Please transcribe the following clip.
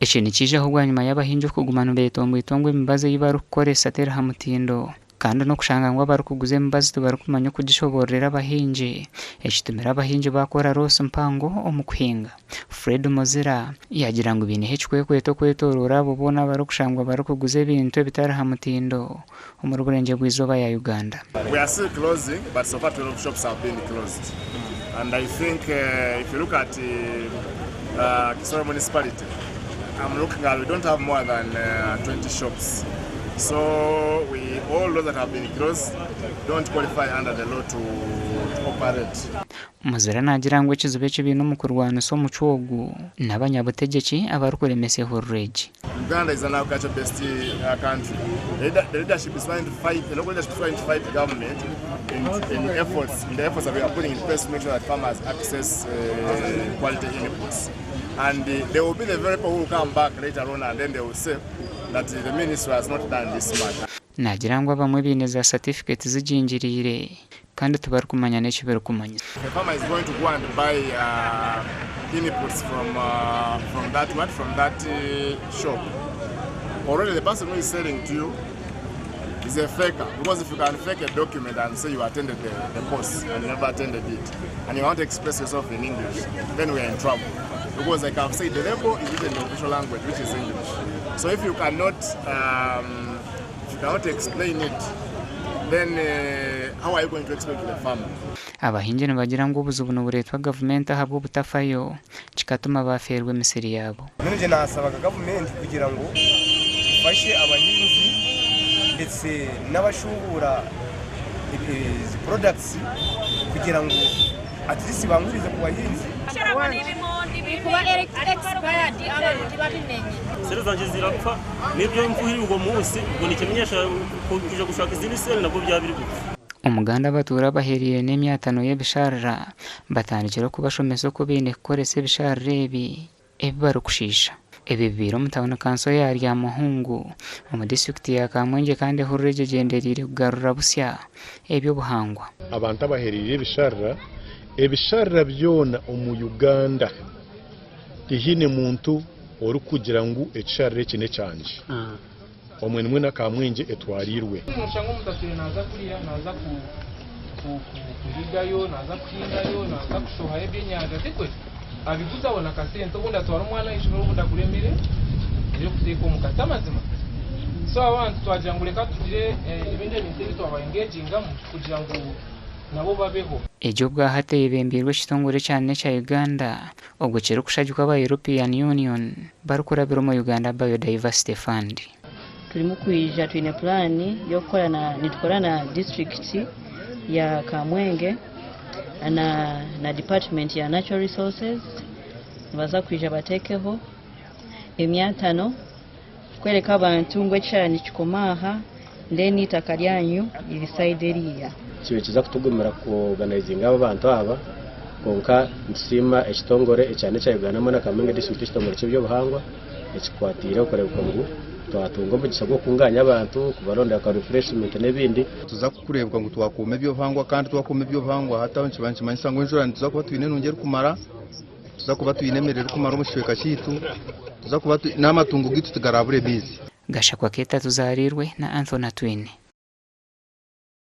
Eki nikiijaho bwanyima y'abahingi okuguma nibetomboitwa ngu emibazi ei barikukoresa teri ha mutindo kandi n'okushanga ngu abarikuguza emibazi tibarikumanya okugishoboororera abahingi ekitumire abahingi baakora loosi mpango omu kuhinga. Fred Muzira yaagira ngu baineho ekikwekweto okwetoroora abo boona abarikushangwa barikuguza ebintu ebitari ha mutindo omuri Burengyerwa-izooba ya Uganda. We are still closing but so far 12 shops have been closed and I think if you look at Kisoro municipality I'm looking at we don't have more than 20 shops so we all those that have been closed don't qualify under the law to operate. Muzira naagira ngu ekizibu eki baine omu kurwanisa omucwe ogu n'abanyabutegyeki abarikuremesa ehururu egi. Uganda is an agriculture based country. The leadership is trying to fight, the local leadership is trying to fight the government in, in efforts, in the efforts that we are putting in place to make sure that farmers access quality inputs. And they will be the very people who will come back later on and then they will say that the ministry has not done this much. Naagira ngu abamwe baine za satifiketi zigingiriire kandi tibarikumanya n'eki birikumanyisa. The farmer is going to go and buy inputs from from that what from that shop. Already the person who is selling to you is a faker because if you can fake a document and say you attended the, the course and you never attended it and you want to express yourself in English, then we are in trouble. Because like I've said, the label is written in the official language, which is English. So if you cannot if you cannot explain it, then how are you going to explain to the farmer? Abahingi nibagira ngu obuzibu nibureetwa gavumenti ahabw'obutafayo kikatuma bafeerwa emisiri yaabo. Mbwenu gye naasabaga gavumenti kugira ngu efashe abahinzi ndetse n'abashubuura ezi products kugira ngu at least banguhirize ku bahinzi. Sente zangye zirapfa n'ebyo mfuhirire ogwo munsi ubwo nikimenyesha kwija kushaka ezindi sente nabwo byaba biri gupfa. Omuganda abatuura abahereire n'emyatano y'ebisharara batandikire okubashomesa oku baine kukoresa ebisharara ebi ebi barikushiisha. Ebi bibaire omu tauni kanso ya Ryamuhungu omu disiturikiti ya Kamwengye kandi ehururu egi egyendereire kugarura busya eby'obuhangwa. Abantu abahereire ebisharara, ebisharara byona omu Uganda tihaine muntu orikugira ngu ekisharara eki n'ekyangye. Omwe nimwe na Kamwengye etwariirwe. Noshanga omuntu atwire naaza kuriya, naaza kuhigayo, naaza kuhingayo, naaza kushohayo ebyenyanja, tikwe? Abiguza abona akasente, obundi atwara omwana aha ishomero, obundi agura emere ey'okuteeka omuka. Si amazima? So abantu twagira ngu reka tugire ebindi ebintu ebi twaba engagingamu kugira ngu nabo babeho. Egi obwahati eyebembeirwe ekitongore ekya Nature Uganda obwo kirikushagikwa aba European Union barikurabira omu Uganda Biodiversity Fund. Turimu kwija twine puraani y'okukora na nitukora na disiturikiti ya Kamwenge na na dipatimenti ya Natural Resources nibaza kwija bateekeho emyatano kwereka abantu ngu ekishara nikikoma aha then eitaka ryanyu riri sayidi eriya. Kibaire nikiza kutugumira ku organizinga aba abantu aba kwonka nitusiima ekitongore ekya Nature Uganda hamwe na Kamwenge district ekitongore ky'ebyobuhangwa ekikwatiire kureebeka ngu twatunga omugisha gw'okukunganya abantu kubarondera ka refreshment n'ebindi. Nituza kureebeka ngu twakuuma eby'obuhangwa kandi twakuuma eby'obuhangwa hati aho nikiba nikimanyisa ngu enjura nituza kuba twine enungi erikumara, nituza kuba twine emere erikumara omu kicweka kyaitu, nituza kuba n'amatungo gaitu tigarabure maizi. Gashakwa Keita Tuzarirwe na Anthony Atwine.